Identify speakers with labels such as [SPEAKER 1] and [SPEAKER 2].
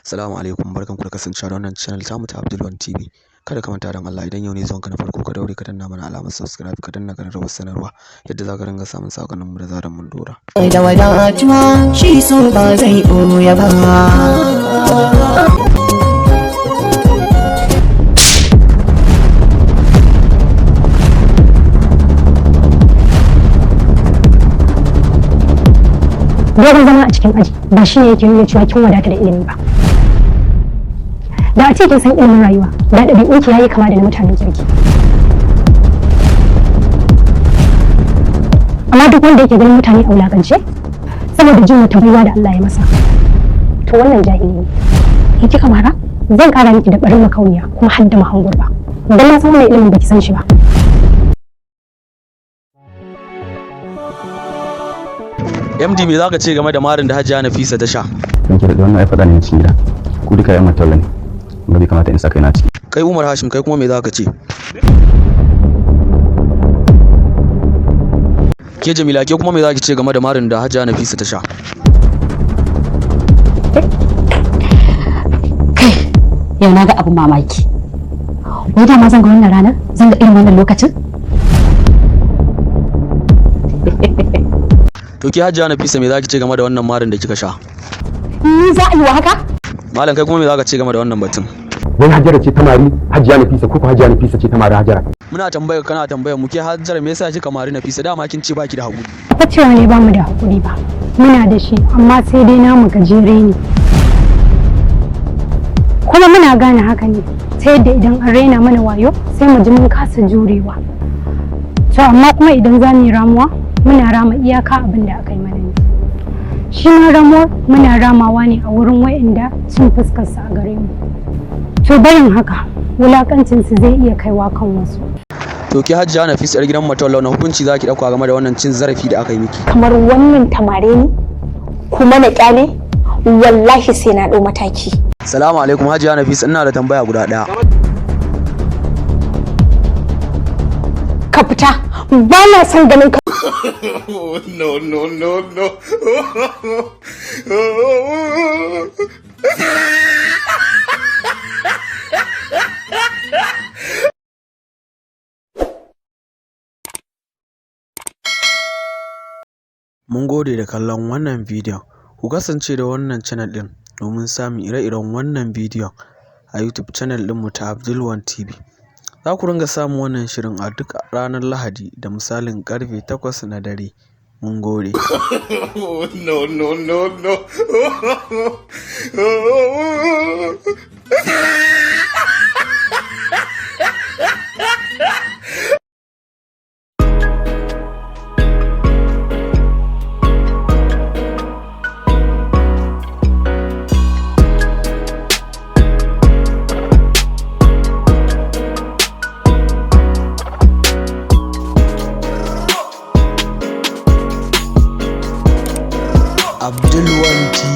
[SPEAKER 1] Salamu alaikum, barkanku da kasancewa da wannan channel tamu ta Abdul One TV. Kada ka manta, don Allah, idan yau ne zuwanka na farko, ka daure ka danna mana alamar subscribe, ka danna ƙararrawar sanarwa yadda za ka ringa samun sakonninmu da zarar mun dora.
[SPEAKER 2] Da wadatuwa shi so ba zai ɓoye ba.
[SPEAKER 3] Dogon zama a cikin aji ba shi ne yake nuna cewa kin wadata da ilimi ba. Da a ce kin san ilimin rayuwa, da ɗabi'unki yayi kama da na mutanen kirki. Amma duk wanda yake ganin mutane a wulakance saboda jin wata baiwa da Allah ya masa, to wannan jahili ne. In kika mara, zan kara miki da barin makauniya kuma har da mahangur ba, dan na san wannan ilimin baki san shi ba.
[SPEAKER 1] MD, me zaka ce game da marin da Hajiya Nafisa ta sha?
[SPEAKER 4] Don ki da wannan ai faɗa ne na cikin gida. Ku duka yan matalla ne. Ba bai kamata in sa kaina ciki.
[SPEAKER 1] Kai Umar Hashim, kai kuma me zaka ce? Ke Jamila, ke kuma me zaki ce game da marin da Hajiya Nafisa ta sha?
[SPEAKER 5] Kai, yau na ga abin mamaki. Wai dama zan ga wannan ranar, zan ga irin wannan lokacin?
[SPEAKER 1] To ke Hajiya Nafisa, me zaki ce game da wannan marin da kika sha?
[SPEAKER 5] Ni za a yi wa haka?
[SPEAKER 1] Malam, kai kuma me zaka ce game da wannan batun?
[SPEAKER 6] Wai Hajara ce ta mari Hajiya Nafisa ko ko Hajiya Nafisa ce ta mari Hajara?
[SPEAKER 1] Muna tambayar, kana tambayar mu. Ke Hajara, me yasa kika mari Nafisa? Dama kin ce baki da hakuri.
[SPEAKER 3] Ba cewa ne ba mu da hakuri ba, muna da shi, amma sai dai namu gajere ne. Kuma muna gane haka ne ta yadda idan an raina mana wayo, sai mu ji mun kasa jurewa. To amma kuma idan za mu yi ramuwa, muna rama iyaka abin da aka yi mana ne. Shi ma ramuwar muna ramawa ne a wurin wa'inda cin fuskarsa a gare mu. To barin haka, wulakancinsu zai iya kaiwa kan wasu.
[SPEAKER 1] To ke Hajiya Nafisa, yar gidan Matawalla, na hukunci zaki dauka game da wannan cin zarafi da aka yi miki?
[SPEAKER 7] Kamar wannan tamare ni kuma na kyale? Wallahi sai na ɗau mataki.
[SPEAKER 1] Salamu alaikum, Hajiya Nafisa, ina da tambaya guda daya.
[SPEAKER 7] Ka fita, ba na son ganin ka.
[SPEAKER 8] No, no, no, no.
[SPEAKER 1] Mun gode da kallon wannan bidiyon. Ku kasance da wannan channel ɗin domin samun ire-iren wannan bidiyon a YouTube channel ɗinmu ta Abdul One TV. Za ku ringa samun wannan shirin a duk ranar Lahadi da misalin karfe 8 na dare. Mun gode.
[SPEAKER 8] No, no, no, no.
[SPEAKER 1] Abdul One TV.